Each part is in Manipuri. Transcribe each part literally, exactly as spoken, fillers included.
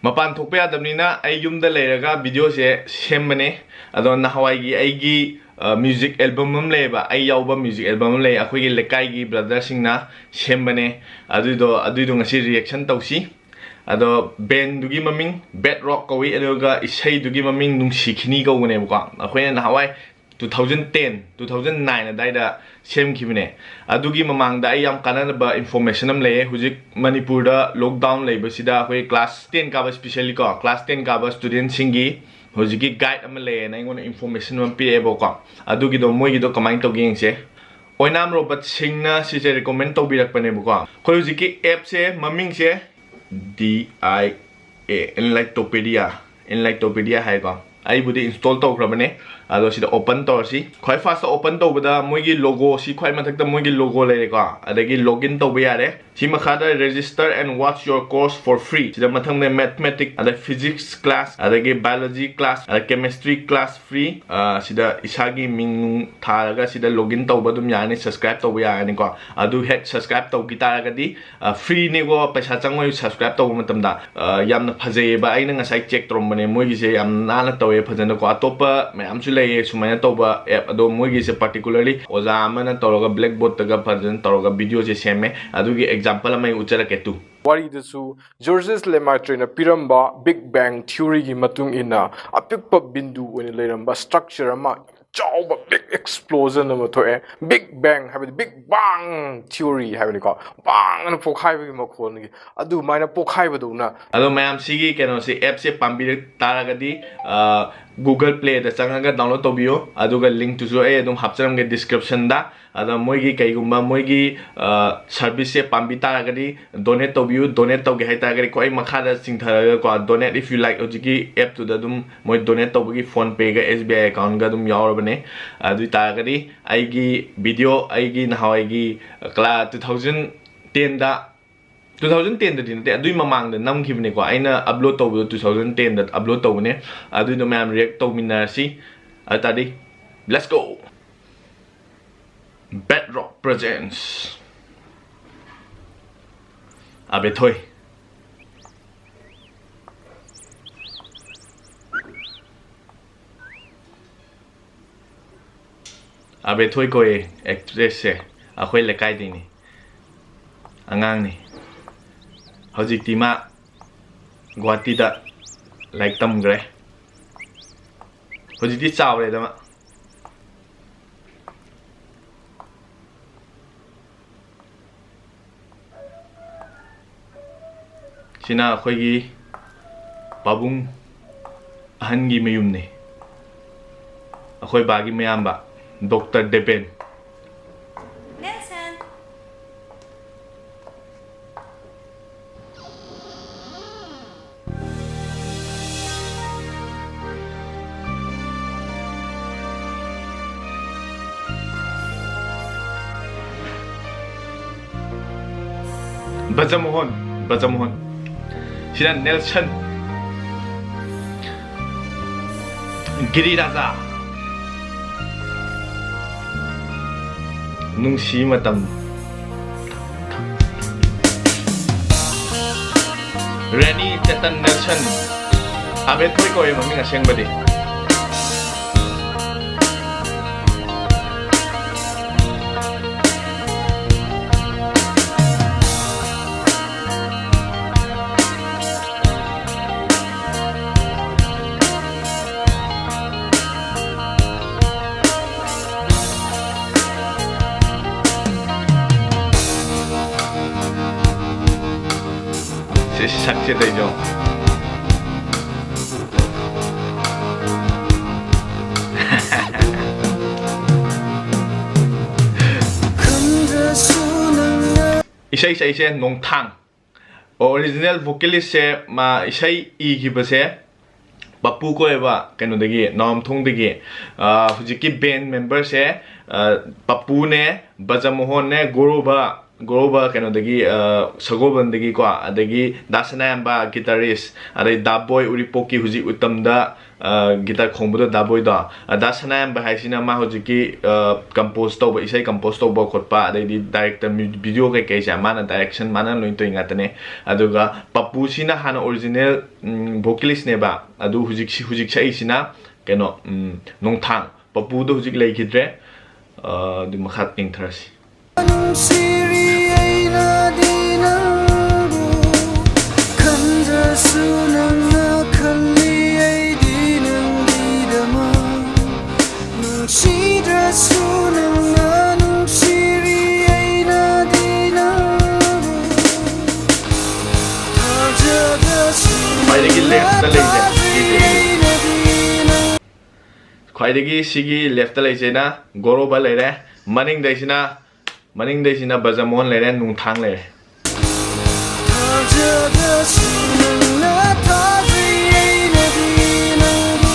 ꯃꯄꯥꯟ ꯊꯣꯛꯄ ꯌꯥꯗꯕꯅꯤꯅ ꯑꯩ ꯌꯨꯝꯗ ꯂꯩꯔꯒ videoꯁꯦ ꯁꯦꯝꯕꯅꯦ꯫ ꯑꯗꯣ ꯅꯍꯥꯟꯋꯥꯏꯒꯤ ꯑꯩꯒꯤ music album ꯑꯃ ꯂꯩꯌꯦꯕ, ꯑꯩ ꯌꯥꯎꯕ music album ꯑꯃ ꯂꯩ, ꯑꯩꯈꯣꯏꯒꯤ ꯂꯩꯀꯥꯏꯒꯤ brotherꯁꯤꯡꯅ ꯁꯦꯝꯕꯅꯦ꯫ ꯑꯗꯨꯏꯗꯣ ꯑꯗꯨꯏꯗꯣ ꯉꯁꯤ reaction ꯇꯧꯁꯤ꯫ ꯑꯗꯣ bandꯗꯨꯒꯤ ꯃꯃꯤꯡ Bedrock ꯀꯧꯏ, ꯑꯗꯨꯒ ꯏꯁꯩꯗꯨꯒꯤ ꯃꯃꯤꯡ ꯅꯨꯡꯁꯤꯈꯤꯅꯤ ꯀꯧꯕꯅꯦꯕꯀꯣ꯫ ꯑꯩꯈꯣꯏꯅ ꯅꯍꯥꯟꯋꯥꯏ two thousand ten, two thousand nine ꯑꯗꯥꯏꯗ ꯁꯦꯝꯈꯤꯕꯅꯦ꯫ ꯑꯗꯨꯒꯤ ꯃꯃꯥꯡꯗ ꯑꯩ ꯌꯥꯝ ꯀꯥꯟꯅꯕ information ꯑꯃ ꯂꯩꯌꯦ꯫ ꯍꯧꯖꯤꯛ ꯃꯅꯤꯄꯨꯔꯗ lockdown ꯂꯩꯕꯁꯤꯗ ꯑꯩꯈꯣꯏ class ten ꯀꯥꯕ, specially ꯀꯣ, class ten ꯀꯥꯕ studentꯁꯤꯡꯒꯤ ꯍꯧꯖꯤꯛꯀꯤ guide ꯑꯃ ꯂꯩꯌꯦꯅ ꯑꯩꯉꯣꯟꯗ information ꯑꯃ ꯄꯤꯔꯛꯑꯦꯕꯀꯣ꯫ ꯑꯗꯨꯒꯤꯗꯣ ꯃꯣꯏꯒꯤꯗꯣ ꯀꯃꯥꯏꯅ ꯇꯧꯒꯦ ꯌꯦꯡꯁꯦ꯫ ꯑꯣꯏꯅꯥꯝ ꯔꯣꯕꯔꯠ ꯁꯤꯡꯅ ꯁꯤꯁꯦ recommend ꯇꯧꯕꯤꯔꯛꯄꯅꯦꯕꯀꯣ꯫ ꯑꯩꯈꯣꯏ ꯍꯧꯖꯤꯛꯀꯤ appꯁꯦ ꯃꯃꯤꯡꯁꯦ D I A, Enlytopedia, Enlytopedia ꯍꯥꯏꯀꯣ꯫ ꯑꯩꯕꯨꯗꯤ install ꯇꯧꯈ꯭ꯔꯕꯅꯦ꯫ ꯑꯗꯣ ꯁꯤꯗ open ꯇꯧꯔꯁꯤ꯫ ꯈ꯭ꯋꯥꯏ first open ꯇꯧꯕꯗ ꯃꯣꯏꯒꯤ logo, ꯁꯤ ꯈ꯭ꯋꯥꯏ ꯃꯊꯛꯇ ꯃꯣꯏꯒꯤ logo ꯂꯩꯔꯦꯀꯣ꯫ ꯑꯗꯒꯤ login ꯇꯧꯕ ꯌꯥꯔꯦ꯫ ꯁꯤ ꯃꯈꯥꯗ register and watch your course for free꯫ ꯁꯤꯗ ꯃꯊꯪꯗ mathematics, ꯑꯗ physics class, ꯑꯗꯒꯤ biology class, ꯑꯗ chemistry class free꯫ ꯑ, ꯁꯤꯗ ꯏꯁꯥꯒꯤ ꯃꯤꯡ ꯅꯨꯡ ꯊꯥꯔꯒ ꯁꯤꯗ login ꯇꯧꯕ ꯑꯗꯨꯝ ꯌꯥꯔꯅꯤ, subscribe ꯇꯧꯕ ꯌꯥꯔꯅꯤꯀꯣ꯫ ꯑꯗꯨ ꯍꯦꯛ subscribe ꯇꯧꯈꯤ ꯇꯥꯔꯒꯗꯤ, ꯑ, freeꯅꯦꯀꯣ, ꯄꯩꯁꯥ ꯆꯪꯉꯣꯏ subscribe ꯇꯧꯕ ꯃꯇꯝꯗ꯫ ꯑ, ꯌꯥꯝꯅ ꯐꯖꯩꯌꯦꯕ, ꯑꯩꯅ ꯉꯁꯥꯏ check ꯇꯧꯔꯝꯕꯅꯦ, ꯃꯣꯏꯒꯤꯁꯦ ꯌꯥꯝ ꯅꯥꯟꯅ ꯇꯧꯋꯦ ꯐꯖꯅꯀꯣ꯫ ꯑꯇꯣꯞꯄ ꯃꯌꯥꯝꯁꯨ ꯂꯩꯌꯦ ꯁꯨꯃꯥꯏꯅ ꯇꯧꯕ app, ꯑꯗꯣ ꯃꯣꯏꯒꯤꯁꯦ particularly ꯑꯣꯖꯥ ꯑꯃꯅ ꯇꯧꯔꯒ blackboardꯇꯒ ꯐꯖꯅ ꯇꯧꯔꯒ videoꯁꯦ ꯁꯦꯝꯃꯦ꯫ ꯑꯗꯨꯒꯤ example ꯑꯃ ꯑꯩ ꯎꯠꯆꯔꯛꯀꯦ ꯇꯨ꯫ ꯋꯥꯔꯤꯗꯁꯨ Georges Lemaîtreꯅ ꯄꯤꯔꯝꯕ Big Bang Theoryꯒꯤ ꯃꯇꯨꯡ ꯏꯟꯅ ꯑꯄꯤꯛꯄ ꯕꯤꯟꯗꯨ ꯑꯣꯏꯅ ꯂꯩꯔꯝꯕ structure ꯑꯃ ꯆꯥꯎꯕ big explosion ꯑꯃ ꯊꯣꯛꯑꯦ꯫ Big Bang ꯍꯥꯏꯕꯗꯤ Big Bang Theory ꯍꯥꯏꯕꯅꯤꯀꯣ꯫ ꯕꯥꯡ ꯑꯅ ꯄꯣꯛꯈꯥꯏꯕꯒꯤ ꯃꯈꯣꯟꯒꯤ ꯑꯗꯨꯃꯥꯏꯅ ꯄꯣꯛꯈꯥꯏꯕꯗꯧꯅ꯫ ꯑꯗꯣ ꯃꯌꯥꯝ ꯁꯤꯒꯤ ꯀꯩꯅꯣꯁꯦ, appꯁꯦ ꯄꯥꯝꯕꯤꯔ ꯇꯥꯔꯒꯗꯤ, ꯑ, Google Playꯗ ꯆꯪꯉꯒ download ꯇꯧꯕꯤꯌꯨ꯫ ꯑꯗꯨꯒ linkꯇꯨꯁꯨ ꯑꯩ ꯑꯗꯨꯝ ꯍꯥꯞꯆꯔꯝꯒꯦ descriptionꯗ꯫ ꯑꯗ ꯃꯣꯏꯒꯤ ꯀꯩꯒꯨꯝꯕ ꯃꯣꯏꯒꯤ, ꯑ, serviceꯁꯦ ꯄꯥꯝꯕꯤ ꯇꯥꯔꯒꯗꯤ donate ꯇꯧꯕꯤꯌꯨ꯫ Donate ꯇꯧꯒꯦ ꯍꯥꯏ ꯇꯥꯔꯒꯗꯤ ꯈ꯭ꯋꯥꯏ ꯃꯈꯥꯗ ꯆꯤꯡꯊꯔꯒꯀꯣ, donate if you like, ꯍꯧꯖꯤꯛꯀꯤ appꯇꯨꯗ ꯑꯗꯨꯝ ꯃꯣꯏ donate ꯇꯧꯕꯒꯤ PhonePeꯒ S B I accountꯒ ꯑꯗꯨꯝ ꯌꯥꯎꯔꯕꯅꯦ꯫ ꯑꯗꯨ ꯑꯣꯏ ꯇꯥꯔꯒꯗꯤ ꯑꯩꯒꯤ video, ꯑꯩꯒꯤ ꯅꯍꯥꯟꯋꯥꯏꯒꯤ class two thousand tenꯗ, two thousand tenꯗꯗꯤ ꯅꯠꯇꯦ, ꯑꯗꯨꯏ ꯃꯃꯥꯡꯗ ꯅꯝꯈꯤꯕꯅꯦꯀꯣ꯫ ꯑꯩꯅ upload ꯇꯧꯕꯗꯣ two thousand tenꯗ upload ꯇꯧꯕꯅꯦ꯫ ꯑꯗꯨꯏꯗꯣ ꯃꯌꯥꯝ react ꯇꯧꯃꯤꯟꯅꯔꯁꯤ꯫ ꯑꯗꯨ ꯇꯥꯔꯗꯤ, let's go! Bedrock presents ꯑꯕꯦꯊꯣꯏ꯫ ꯑꯕꯦꯊꯣꯏ ꯀꯧꯏ, actress ꯁꯦ꯫ ꯑꯩꯈꯣꯏ ꯂꯩꯀꯥꯏꯗꯩꯅꯤ꯫ ꯑꯉꯥꯡꯅꯤ꯫ ꯍꯧꯖꯤꯛꯇꯤ ꯃꯥ ꯒꯨꯋꯥꯍꯥꯇꯤꯗ ꯂꯥꯏꯔꯤꯛ ꯇꯝꯈ꯭ꯔꯦ꯫ ꯍꯧꯖꯤꯛꯇꯤ ꯆꯥꯎꯔꯦꯗ ꯃꯥ꯫ ꯁꯤꯅ ꯑꯩꯈꯣꯏꯒꯤ ꯄꯥꯕꯨꯡ ꯑꯍꯟꯒꯤ ꯃꯌꯨꯝꯅꯤ꯫ ꯑꯩꯈꯣꯏ ꯕꯥꯒꯤ ꯃꯌꯥꯝꯕ, ꯗꯣꯛꯇꯔ ꯗꯦꯕꯦꯟ꯫ ꯅꯦꯜꯁꯟ꯫ ꯕ꯭ꯔꯖꯃꯣꯍꯟ, ꯕ꯭ꯔꯖꯃꯣꯍꯟ꯫ ꯁꯤꯅ ꯅꯦꯜꯁꯟ꯫ ꯒꯤꯔꯤꯔꯥꯖꯥ꯫ ꯅꯨꯡꯁꯤ ꯃꯇꯝ꯫ Rainy Chetan Nelson. ꯑꯕꯦꯊꯣꯏ ꯀꯧꯋꯦ ꯃꯃꯤꯡ ꯑꯁꯦꯡꯕꯗꯤ꯫ ꯁꯤ ꯁꯛꯁꯦ ꯇꯧꯖꯧ꯫ ꯏꯁꯩ ꯁꯛꯏꯁꯦ ꯅꯣꯡꯊꯥꯡ꯫ Original vocalist ꯁꯦ, ꯃꯥ ꯏꯁꯩ ꯏꯈꯤꯕꯁꯦ ꯄꯞꯄꯨ ꯀꯧꯋꯦꯕ, ꯀꯩꯅꯣꯗꯒꯤ, ꯅꯥꯎꯔꯝꯊꯣꯡꯗꯒꯤ꯫ ꯑꯥ, ꯍꯧꯖꯤꯛꯀꯤ band member ꯁꯦ, ꯑꯥ, ꯄꯞꯄꯨꯅꯦ, ꯕ꯭ꯔꯖꯃꯣꯍꯟꯅꯦ, ꯒꯣꯔꯣꯕ, ꯒꯣꯔꯣꯕ ꯀꯩꯅꯣꯗꯒꯤ, ꯑꯥ, ꯁꯒꯣꯜꯕꯟꯗꯒꯤꯀꯣ, ꯑꯗꯒꯤ ꯗꯥ ꯁꯅꯥꯌꯥꯝꯕ guitarist, ꯑꯗꯩ ꯗꯥ ꯕꯣꯏ ꯎꯔꯤꯄꯣꯛꯀꯤ ꯍꯧꯖꯤꯛ ꯎꯇꯝꯗ ꯑ, guitar ꯈꯣꯡꯕꯗꯣ ꯗꯥ ꯕꯣꯏꯗꯣ꯫ ꯑ, ꯗꯥ ꯁꯅꯥꯌꯥꯝꯕ ꯍꯥꯏꯁꯤꯅ ꯃꯥ ꯍꯧꯖꯤꯛꯀꯤ, ꯑ, compose ꯇꯧꯕ, ꯏꯁꯩ compose ꯇꯧꯕ ꯈꯣꯠꯄ, ꯑꯗꯩꯗꯤ director, mu-, video ꯀꯩꯀꯩꯁꯦ ꯃꯥꯅ direction, ꯃꯥꯅ ꯂꯣꯏ ꯇꯧꯔꯤ ꯉꯥꯛꯇꯅꯦ꯫ ꯑꯗꯨꯒ ꯄꯞꯄꯨꯁꯤꯅ ꯍꯥꯟꯅ original, ꯎꯝ, vocalist ꯅꯦꯕ꯫ ꯑꯗꯨ ꯍꯧꯖꯤꯛꯁꯤ, ꯍꯧꯖꯤꯛ ꯁꯛꯏꯁꯤꯅ ꯀꯩꯅꯣ, ꯎꯝ, ꯅꯣꯡꯊꯥꯡ꯫ ꯄꯞꯄꯨꯗꯣ ꯍꯧꯖꯤꯛ ꯂꯩꯈꯤꯗ꯭ꯔꯦ꯫ ꯑ, ꯑꯗꯨ ꯃꯈꯥ ꯌꯦꯡꯊꯔꯁꯤ꯫ ꯅꯨꯡꯁꯤꯔꯤ ꯑꯩꯅꯗꯤ ꯅꯪꯕꯨ, ꯈꯟꯖꯁꯨ ꯅꯪꯅ ꯈꯜꯂꯤ ꯑꯩꯗꯤ ꯅꯪꯒꯤꯗꯃꯛ꯫ ꯅꯨꯡꯁꯤꯗ꯭ꯔꯁꯨ ꯅꯪꯅ ꯅꯨꯡꯁꯤꯔꯤ ꯑꯩꯅꯗꯤ ꯅꯪꯕꯨ, ꯊꯥꯖꯕꯁꯨ ꯈ꯭ꯋꯥꯏꯗꯒꯤ left ꯇ ꯂꯩꯁꯦ꯫ ꯊꯥꯖꯩ ꯑꯩꯅꯗꯤ ꯅꯪ ꯈ꯭ꯋꯥꯏꯗꯒꯤ ꯁꯤꯒꯤ left ꯇ ꯂꯩꯁꯤꯅ ꯒꯣꯔꯣꯕ ꯂꯩꯔꯦ, ꯃꯅꯤꯡꯗꯩꯁꯤꯅ, ꯃꯅꯤꯡꯗꯩꯁꯤꯅ ꯕ꯭ꯔꯖꯃꯣꯍꯟ ꯂꯩꯔꯦ, ꯅꯨꯡꯊꯥꯡ ꯂꯩꯔꯦ꯫ ꯊꯥꯖꯕꯁꯨ ꯅꯪꯅ ꯊꯥꯖꯩ ꯑꯩꯅꯗꯤ ꯅꯪꯕꯨ꯫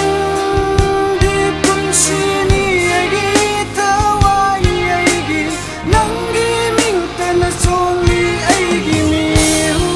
ꯅꯪꯗꯤ ꯄꯨꯟꯁꯤꯅꯤ ꯑꯩꯒꯤ, ꯊꯋꯥꯏ ꯑꯩꯒꯤ, ꯅꯪꯒꯤ ꯃꯤꯡꯇꯅ ꯆꯣꯜꯂꯤ ꯑꯩꯒꯤ ꯃꯤꯍꯨ꯫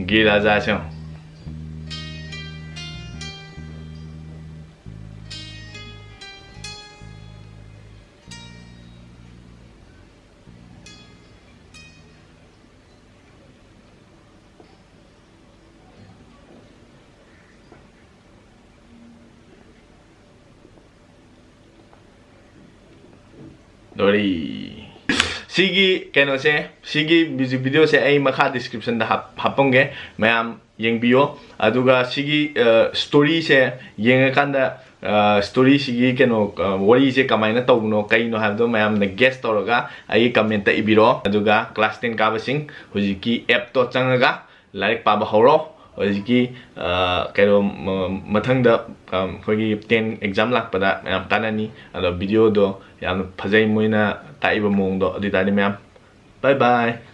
ꯒꯤ ꯔꯥꯖꯥꯁꯦ ꯌꯦꯡꯉꯣ꯫ ꯂꯣꯏꯔꯦ꯫ ꯁꯤꯒꯤ ꯀꯩꯅꯣꯁꯦ, ꯁꯤꯒꯤ music videoꯁꯦ ꯑꯩ ꯃꯈꯥ descriptionꯗ ꯍꯥꯞ-, ꯍꯥꯞꯄꯝꯒꯦ, ꯃꯌꯥꯝ ꯌꯦꯡꯕꯤꯌꯣ꯫ ꯑꯗꯨꯒ ꯁꯤꯒꯤ, ꯑ, storyꯁꯦ ꯌꯦꯡꯉꯀꯥꯟꯗ, ꯑ, storyꯁꯤꯒꯤ ꯀꯩꯅꯣ, ꯑ, ꯋꯥꯔꯤꯁꯦ ꯀꯃꯥꯏꯅ ꯇꯧꯕꯅꯣ, ꯀꯩꯅꯣ ꯍꯥꯏꯕꯗꯣ ꯃꯌꯥꯝꯅ guess ꯇꯧꯔꯒ ꯑꯩꯒꯤ commentꯇ ꯏꯕꯤꯔꯣ꯫ ꯑꯗꯨꯒ class ten ꯀꯥꯕꯁꯤꯡ ꯍꯧꯖꯤꯛꯀꯤ appꯇꯣ ꯆꯪꯉꯒ ꯂꯥꯏꯔꯤꯛ ꯄꯥꯕ ꯍꯧꯔꯣ꯫ ꯍꯧꯖꯤꯛꯀꯤ, ꯑ, ꯀꯩꯅꯣ, ꯃ-, ꯃꯊꯪꯗ, ꯑ, ꯑꯩꯈꯣꯏꯒꯤ ten exam ꯂꯥꯛꯄꯗ ꯌꯥꯝ ꯀꯥꯟꯅꯅꯤ꯫ ꯑꯗꯣ videoꯗꯣ ꯌꯥꯝꯅ ꯐꯖꯩ, ꯃꯣꯏꯅ ꯇꯥꯛꯏꯕ ꯃꯑꯣꯡꯗꯣ꯫ ꯑꯗꯨ ꯑꯣꯏꯇꯥꯔꯗꯤ ꯃꯌꯥꯝ, bye bye꯫